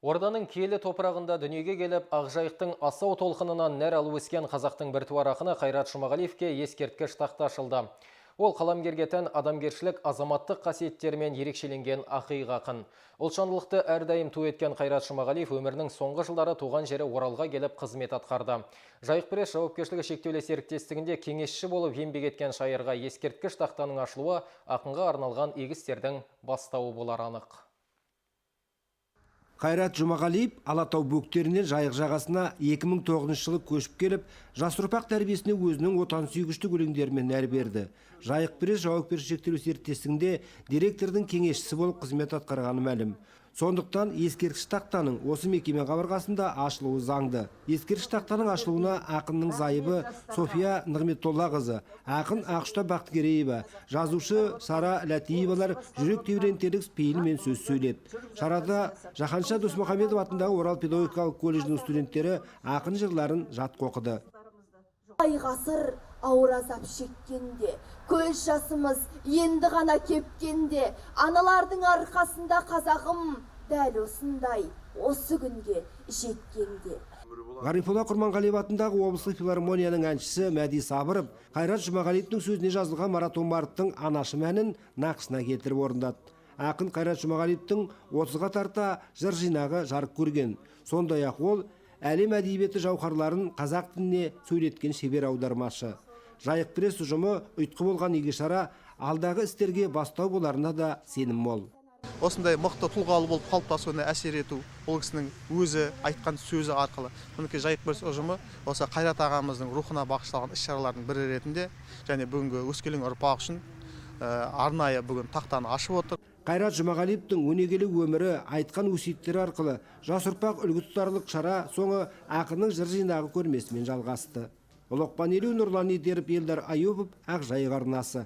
Орданың киелі топырағында дүниеге келіп, Ақжайықтың асау толқынынан нәр алып өскен қазақтың біртуар ақыны Қайрат Жұмағалиевке ескерткіш тақта ашылды. Ол қаламгерге тән адамгершілік, азаматтық қасиеттерімен ерекшеленген ақиық ақын. Ұлтжандылықты әрдайым ту еткен Қайрат Жұмағалиев өмірінің соңғы жылдары туған жері Оралға келіп қызмет атқарды. Жайық Пресс жауапкершілігі шектеулі серіктестігінде кеңесші болып еңбек еткен шайырға ескерткіш тақтаның ашылуы ақынға арналған игі істердің бастауы болары анық. Қайрат Жұмағалиев Алатау бөктерінен Жайық жағасына 2009 жылы көшіп келіп, жас ұрпақ тәрбиесіне өзінің отансүйгіштік өлеңдерімен нәр берді. Жайық Пресс жауапкершілігі шектеулі серіктестігінде директордың кеңесшісі болып қызмет атқарғаны мәлім. Сондықтан ескерткіш тақтаның осы мекеме қабырғасында ашылуы заңды. Ескерткіш тақтаның ашылуына ақынның зайыбы София Нығметоллақызы, ақын Ақұштап Бақтыгереева, жазушы Сара Ләтиевалар жүрек тебірентерлік пейілмен сөз сөйледі. Шарада Жаһанша Досмұхамедов атындағы Орал педагогикалық колледжінің студенттері ақын жырларын жатқа оқыды. Ай ғасыр ауыр азап шеккенде, көз жасымыз енді ғана кепкенде, аналардың арқасында, қазағым, дәл осындай осы күнге жеткенде. Ғарифолла Құрманғалиев атындағы облыстық филармонияның әншісі Мәди Сабыров Қайрат Жұмағалиевтің сөзіне жазылған «Маратон Марттың анашым» әнін нақышына келтіріп орындады. Ақын Қайрат Жұмағалиевтің 30-ға тарта жыр жинағы жарық көрген. Сондай-ақ ол әлем әдебиеті жауһарларын қазақ тіліне сөйлеткен шебер аудармашы. Жайық Пресс ұжымы ұйытқы болған игі шара алдағы істерге бастау боларына да сенім мол. Осындай мықты тұлғалы болып қалыптасуына әсер ету ол кісінің өзі айтқан сөзі арқылы. Мінекей, Жайық Пресс ұжымы осы Қайрат ағамыздың рухына бағышталған іс шаралардың бірі ретінде және бүгінгі өскелең ұрпақ үшін арнайы бүгін тақтаны ашып отыр. Қайрат Жұмағалиевтің өнегелі өмірі, айтқан өсиеттері арқылы жас ұрпақ үлгі тұтарлық шара соңы ақынның жыр жинағы көрмесімен жалғасты. Лұқпан Елеу, Нұрлан Идеров, Елдар Аюпов, Ақжайық арнасы.